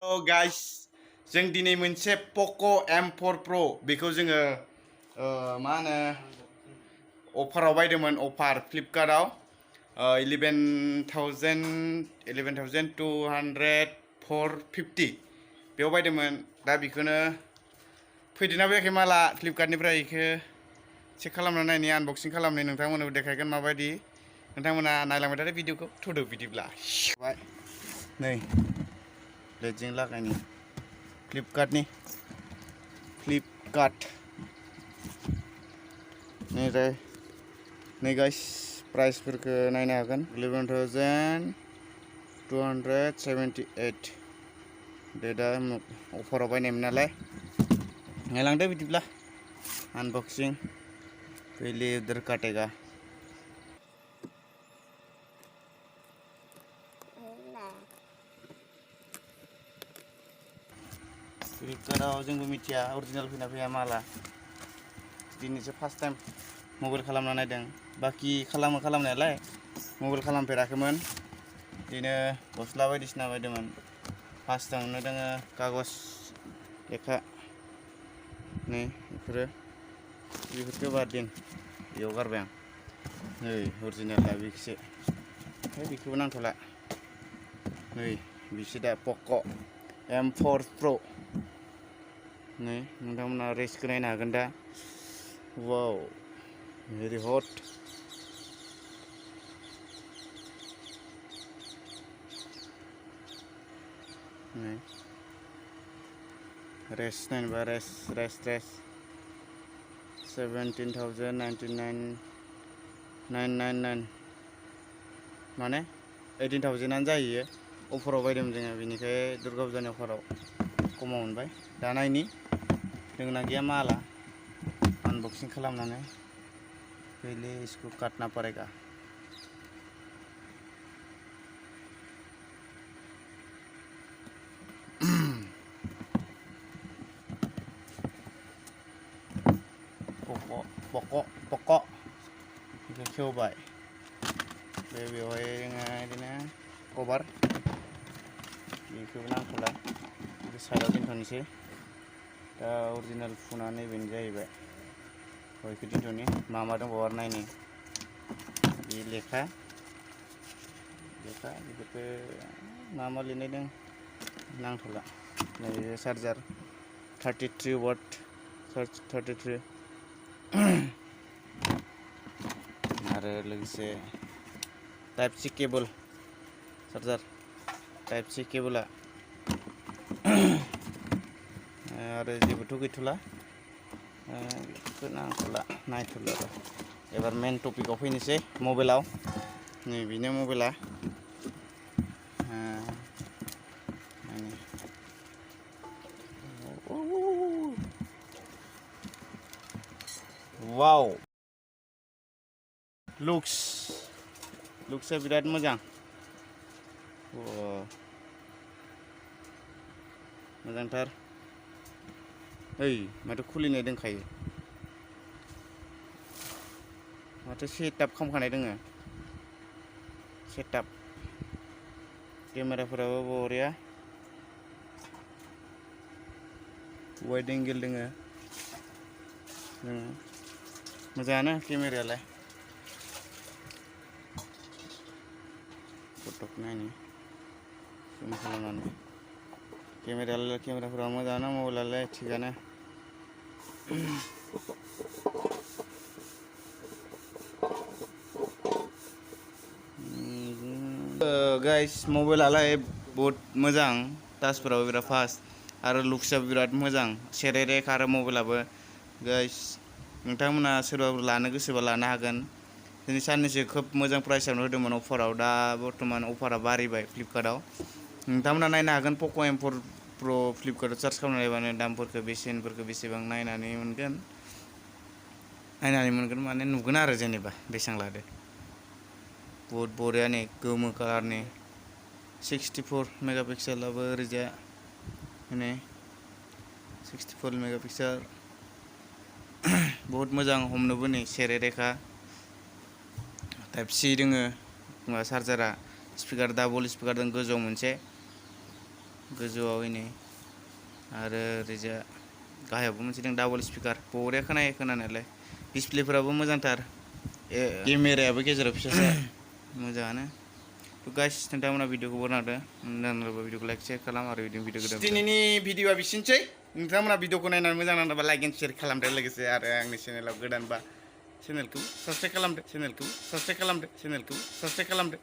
Hello guys, जों दिनै मोनसे POCO M4 Pro बेखौ जोङो मा होनो अफाराव बायदोंमोन अफार फ्लिपकार्टआव 11,250 बेयाव बायदोंमोन दा बेखौनो फैदोंना फैयाखै माला फ्लिपकार्टनिफ्राय बेखौ चेक खालामना नायनि आनबक्सिं खालामनि नोंथांमोननोबो देखायगोन माबायदि नोंथांमोना नायलांबाय थादो भिडिअखौ थुदो बिदिब्ला नै लेजें लागायनि फ्लिपकार्ट नै गाइस प्राइसफोरखौ नायनो हागोन 11,278 दा अफाराव बायनायमोन नालाय नायलांदो बिदिब्ला अनबॉक्सिंग पहले उधर काटेगा फ्लिपकार्टआव जोंबो मिथिया अरिजिनल फैना फैया माला दिनैसो फार्स्ट टाइम मबाइल खालामना नायदों बाखि खालामनायालाय मबाइल खालामफेराखैमोन बिदिनो गस्ला बायदिसिना बायदोंमोन फार्स्टआवनो दोङो कागज लेखा नै बेफोरखौ बाद दिन बेयाव गारबाय आं नै अरिजिनेला बेखौसो बेखौबो नांथ'ला नै बिसो दा POCO M4 Pro नै नोंथांमोना रेसखौ नायनो हागोन दा वाव very hot नै रेस नायनोबा रेस 17,999 माने 18,000 आनो जाहैयो अफाराव बायदोंमोन जोङो बेनिखाय दुर्गा फुजानि अफाराव खमाव मोनबाय दा नायनि दोंना गैया माला अनबॉक्सिंग खालामनानै पहले इसको काटना पड़ेगा POCO बेखौ खेवबाय बेवहाय जोङो बिदिनो कभार बेखौबो नांथ'ला बेखौ साइडआव दोनथ'नोसै दा अरिजिनेल फुना नैबेनो जाहैबाय बेखौ दोनथ'नि मा दंबावो आरो नायनि बे लेखा बेफोरखौ मा लिरनाय दं नांथ'ला नै चार्जार 33 वाट 33 आरो लोगोसे type C cable charger type C केबला आरो जेबोथ' गैथ'ला बेखौ नांथ'ला नायथ'ला र' एबार मेन टपिकआव फैनोसै मबाइलाव नै बेनो मबाइला वाव लुक्सआ बिराद मोजां मोजांथार ओइ माथो खुलिनाय दंखायो माथो सेटआप खालामखानाय दोङो सेटआप केमेराफोराबो बरिया वाइड एंगेल दोङो मोजाङानो केमेरायालाय फटक नायनि जुम खालामनानै केमेराफोरा मोजाङानो मबाइलालाय थिगानो गाइस मबाइलालाय बहुत मोजां टाचफोराबो बिराद फास्ट आरो लुक्सआबो बिराद मोजां सेरेरेक आरो मबाइलाबो गाइस नोंथांमोना सोरबाफोर लानो गोसोबा लानो हागोन दिनै साननैसो खोब मोजां प्राइसआवनो होदोंमोन अफाराव दा बर्थमान अफारा बारायबाय फ्लिपकार्टआव नोंथांमोना नायनो हागोन POCO M4 Pro फ्लिपकार्टआव सार्च खालामना नायबानो दामफोरखौ बेसेनफोरखौ बेसेबां नायनानै मोनगोन माने नुगोन आरो जेनेबा बेसेबां लादो बहुत बरिया नै गोमो कालारनि 64 मेगापिक्सेलाबो ओरैजा नै 64 मेगापिक्सेल बहुत मोजां हमनोबो नै सेरेरेखा टाइप C दोङो चार्जारा स्पिकार डाबल स्पिकार दं गोजौआव मोनसे गोजौआव नै आरो ओरैजा गाहायावबो मोनसे दं डाबल स्पिकार बरिया खोनायो खोनानायालाय डिसप्लेफोराबो मोजांथार केमेरायाबो गेजेराव फिसासा मोजाङानो गाइस नोंथांमोना भिडिअखौ बरनायदो नोंथांमोना भिडिअखौ लाइक शेयार खालाम आरो बिदिनो भिडिअ गोदान दिनैनि भिडिअआ बिसिनोसै नोंथांमोना भिडिअखौ नायनानै मोजां नांदोंबा लाइक एन्ड शेयार खालामदो लोगोसे आरो आंनि चेनेलाव गोदानबा चेनेलखौ साबस्क्राइब खालामदो